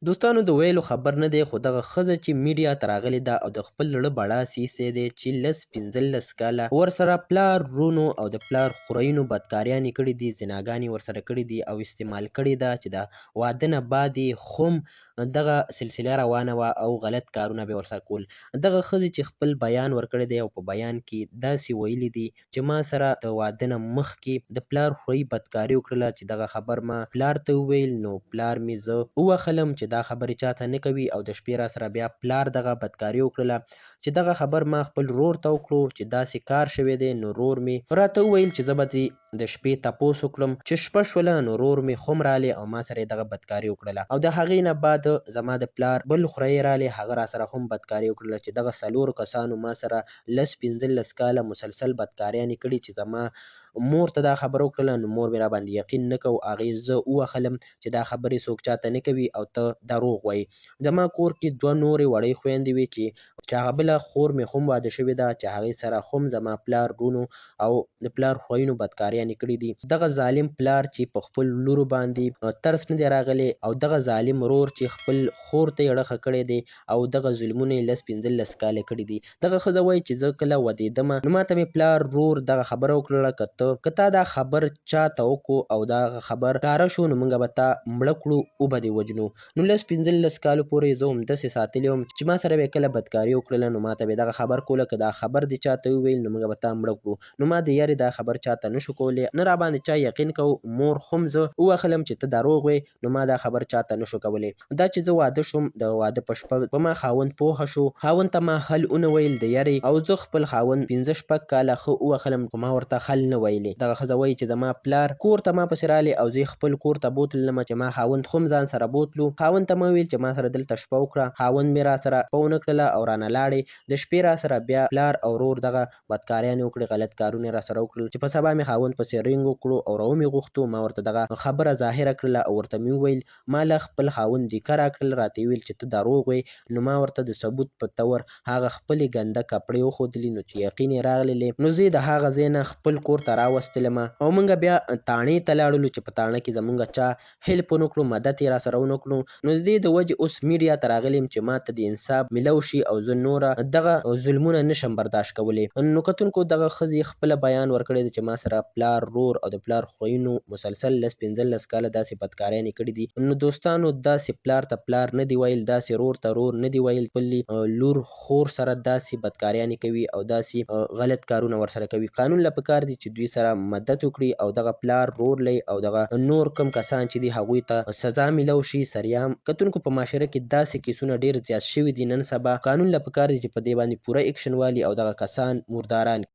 دوستانو د ویلو خبر نه دی خو دغه ښځه چې میډیا ته راغلې ده او د خپل زړه بړاس یې ایستی دی چې لس 15 کاله ورسره پلار، وروڼو او د پلار خورینو بدکاریانې کړې دي، زناګانې ورسره کړې دي او استعمال کړې ده چې د واده نه بعد یې هم دغه سلسله روانه وه او غلط کارونه به ورسره کول. دغه ښځې چې خپل بیان ورکړی دی او په بیان کې داسې ویلي دي چې ما سره د واده نه مخکې د پلار خورۍ بدکاري وکړله چې دغه خبر ما پلار ته وویل نو پلار مې زه ووښلم چې دا خبرې چاته نه کوي او د شپې راسره بیا پلار دغه بدکاري وکړله چې دغه خبر ما خپل ورور ته وکړو چې داسې کار شوی دی نو ورور مې راته وویل چې زه به دې د شپې تپوس وکړم چې شپه شوله نو ورور مې خوم رالی او ما سره یې دغه بدکاري وکړله او د هغې نه بعد زما د پلار بل خورۍ رالی هغه راسره هم بدکاري وکړله چې دغه څلورو کسانو ما سره لس 15 کاله مسلسل بدکاریانې کړي چې زما مور ته دا خبره وکړله نو مور مې راباندې یقین نه کو، هغې زه ووهلم چې دا خبرې څوک چاته نه کوي او ته دروغ وایې. زما کور کې دوه نورې وړې خویندې وې چې هغه بله خور مې هم واده شوې ده چې هغې سره هم زما پلار، وروڼو او د پلار خویینو بدکاریانې کړې دي. دغه ظالم پلار چې په خپل لورو باندې ترس نه دی راغلی او دغه ظالم ورور چې خپل خور ته یې ړخه کړی دی او دغه ظلمونه یې لس 15 کاله کړي دي. دغه ښځه وایي چې زه کله ودېدمه نو ماته مې پلار ورور دغه خبره وکړله که ته که تا دا خبر چا ته وکړو او دا خبر ښکاره شو نو موږ به تا مړه کړو وبه دې وژنو. نو لس 15 کالو پورې زه همداسې ساتلی وم چې ما سره به یې کله بدکاري وکړله نو ماته به یې دغه خبر کوله که دا خبر دې چا ته وویل نو موږ به تا مړه کړو. نو ما د یارې دا خبر چاته نه شو کولی، نه راباندې چا یقین کو، مور هم زه ووهلم چې ته دروغ وایې نو ما دا خبر چاته نه شو کولی. دا چې زه واده شوم د واده په شپه په ما خاوند پوهه شو، خاوند ته ما خل ونه ویل د یرې او زه خپل خاوند 5 شپږ کاله ښه ووهلم خو ما ورته خل نه ویلې. دغه ښځه وایي چې زما پلار کور ته ما پسې رالی او زه یې خپل کور ته بوتللم چې ما خاوند هم ځان سره بوتلو. خاوند ته ما وویل چې ما سره دلته شپه وکړه، خاوند مې راسره شپه ونه کړله او رانه لاړې. د شپې راسره بیا پلار او ورور دغه بدکاریانې وکړې، غلط کارونه یې راسره وکړل چې په سبا مې خاوند پسې رینګ وکړو او راومې غوښتو. ما ورته دغه خبره ظاهره کړله او ورته مې وویل ما له خپل خاوند دیکه راکړل، راته یې وویل چې ته دروغ وایې نو ما ورته د ثبوت په طور هغه خپلې ګنده کپړې وښودلې نو چې یقین یې راغللې نو زه یې د هغه ځای نه خپل کور ته راوستلم او موږ بیا تاڼې ته لاړلو چې په تاڼه کې زموږ چا هیلپ ونه کړو، مدد یې راسره ونه کړو. نو د دې د وجې اوس میډیا ته راغلی یم چې ما ته د انصاف ملو شي او زه نوره دغه ظلمونه نه شم برداشت کولی. نو کتونکو دغه ښځې خپله بیان ورکړی دی چې ما سره پلار، ورور او د پلار خویینو مسلسل لس 15 کاله داسې بدکاریانې کړې دي. نو دوستانو داسې پلار ته پلار نه دی ویل، داسې ورور ته ورور نه دی ویل، خپلې لور خور سره داسې بدکاریانې کوي او داسې غلط کارونه ورسره کوي. قانون له پکار دي چې دوی سره مدد وکړي او دغه پلار، ورور لئ او دغه نور کوم کسان چې دي هغوی ته سزا ملو شي. سریام کتونکو په معاشره کې داسې کیسونه ډیر زیات شوي دي نن سبا. قانون له پکار دي چې په دې باندې پوره اکشن والي او دغه کسان مرداران.